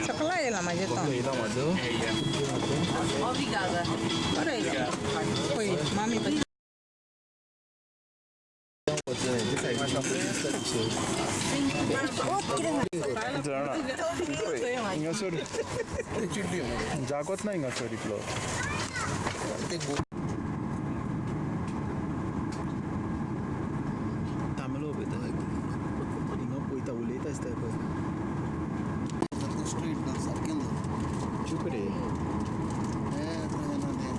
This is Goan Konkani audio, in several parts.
सकला येयला म्हाजें तो. येयला म्हाजो. Obrigada. बरें येयला. पळय मामी पळय. जाणा हिंगासर जागोच ना हिंगासर इतलो. थांबलो पळयता हिंगा पळयता उलयता आसता पळय. स्ट्रेट धर, सारकें धर. चूप रे. हें तें ना तें.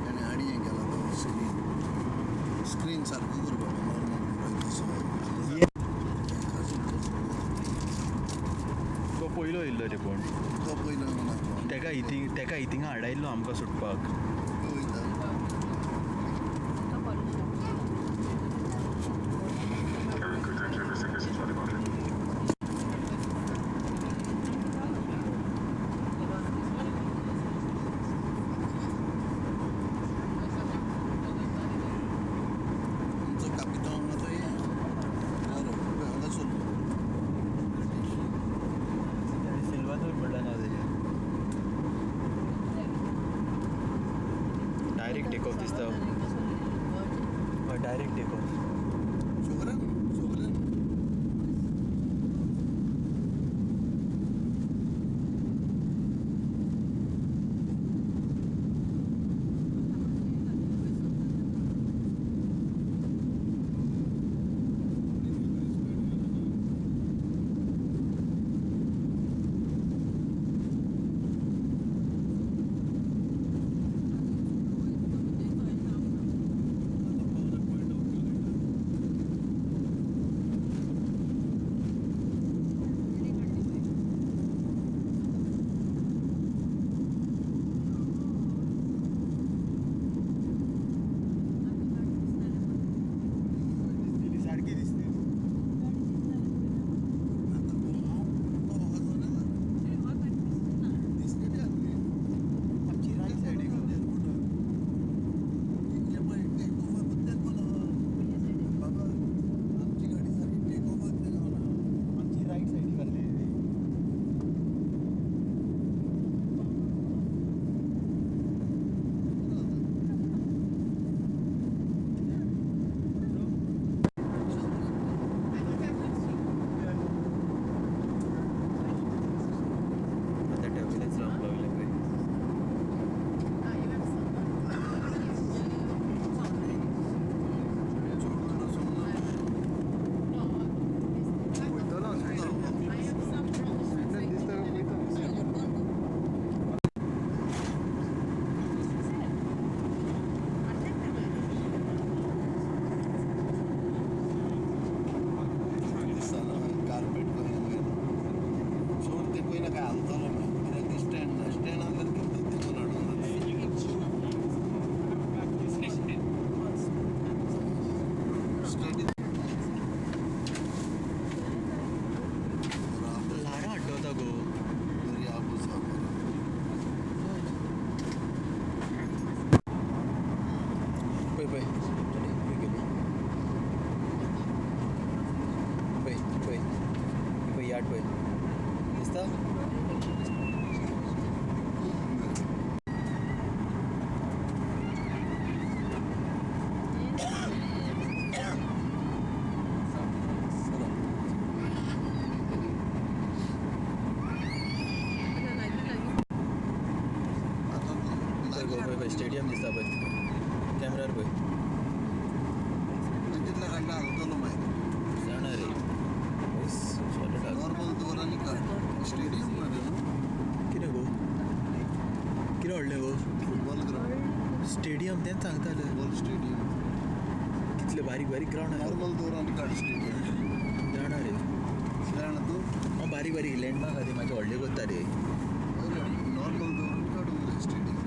आनी आनी हें केलां तो स्क्रीन स्क्रीन सारको करपाक नॉर्मल तसो. तो पयलो येयल्लो रे पूण. तो पयलो येवना. तेका हितींग तेका हितिंगा हाडायल्लो आमकां सुटपाक. वयता. तुमचो कापितांव मात हें बरो हांगा सोडलो. सिल्वादोर पडला ना तेजेर. डायरेक्ट टेक ऑफ दिसता. हय, डायरेक्ट टेक ऑफ. सगळ्यान सगळ्यान. सारकी दिसली. आता तो म्हाका जाणा दिसलेली आसली. आमची रायट सायडीक. टेक ऑफाक तेच मला बाबा आमची गाडी सारकी टेक ऑफाक ते गावना. आमची रायट सायडीक आसली. आतां टर्ब्युलन्स जावंक लागलें पळय. वयतलो. दिसता वयता. दिसता कार्पेट करून मागीर सोड ते पयलीं काय हालतलो मागीर कित्याक ते स्टँड ना स्टँड आहल्यार कितें तितून हाडून जाता. स्टँड. ल्हारां आड्डोता गो. दर्या आबूज. पळय पळय खंय गेली. पळय पळय ही पळय याट पळय दिसता. पळय गो, पळय पळय स्टेडियम दिसता पळय कॅमेरार पळय. तितल्या काडल्यार हालतलो मागीर. जाणा रे. नॉर्मल दवर आनी काड स्टेडियम मरे न्हू. कितें गो, कितें व्हडलें गो? Football ground. स्टेडियम तेंच सांगताले. Football stadium. कितले बारीक बारीक ग्रावंड आहा. नॉर्मल दवर आनी काड स्टेडियम. जाणा रे. जाणा तूं. हांव बारीक बारीक लँडमार्क आहा ते मातशे व्हडले करता रे. नॉर्मल दवरून काडूंक जाय स्टेडियम.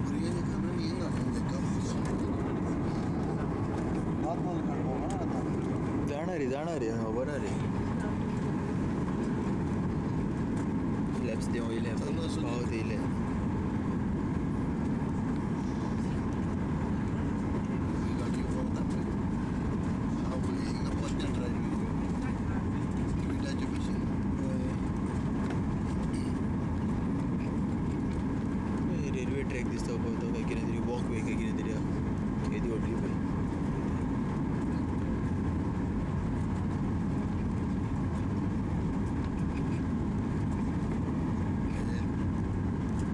भुरग्यांच्या खाणांनी येना. जाणा रे, खबर ना रे. फ्लॅप्स देंवयले, पावत येयले. गाडी भोंवता पळय. हांव पळय हिंगा परतें ड्रायव्ह विटाचे भशेन. रेल्वे ट्रॅक दिसता पळय तो, काय कितें तरी वॉक वे काय कितें तरी आहा, केदी व्हडली पळय.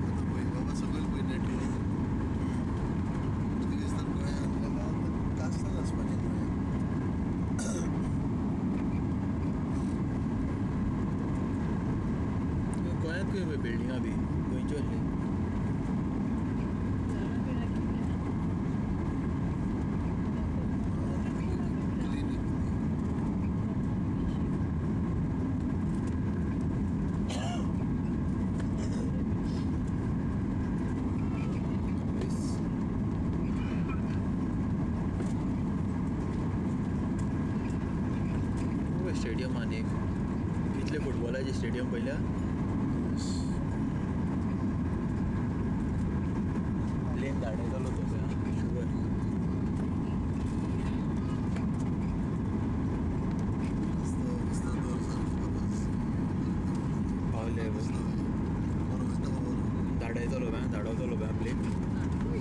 आतां पळय बाबा, सगळें पळय नेटवर्क. पुर्तुगेज तर गोंयांत बाबा आतां कास्तान आसपाचें गोंयांत. गोंयांत खंय पळय बिल्डिंगां बी गोंयच्यो असली. क्लिनीक. स्टेडियम आनी एक कितले फुटबॉलाचे स्टेडियम पळयल्या. प्लेन धाडयतलो तो शुगर. रस्तो रस्तो दवर सारको पावले. बरो वयता बरो. धाडयतलो बॅ, धाडवतलो बॅ प्लेन पळय.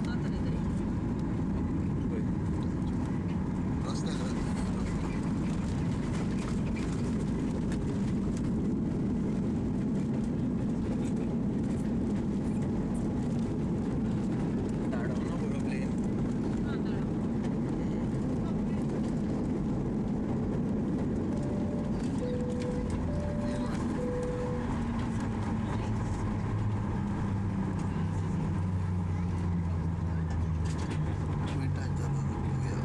रस्त्याक. धाडवना बरो प्लेन. पळय टच जाता तो पळोवया.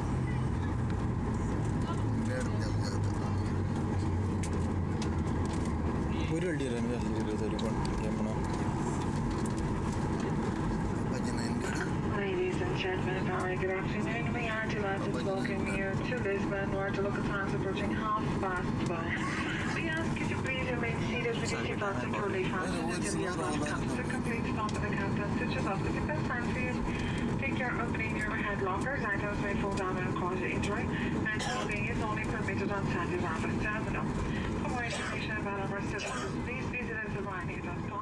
बेड गेलो जाता. बरी व्हडली रनवे आसली रे तरी पण हें म्हणून. बाबाजी नायन गाडी. Ladies and gentlemen, very good afternoon. We are delighted to welcome you to Lisbon, where the local time is approaching 12:30. We ask you to please remain seated with your seatbelt securely fastened until the aircraft comes to a complete stop and the captain switches off the seatbelt sign for you. Take care opening your overhead lockers. Items may fall down and cause injury, and smoking is only permitted on Sandy Bus Terminal. For more information about our services, please visit us at ryanair.com.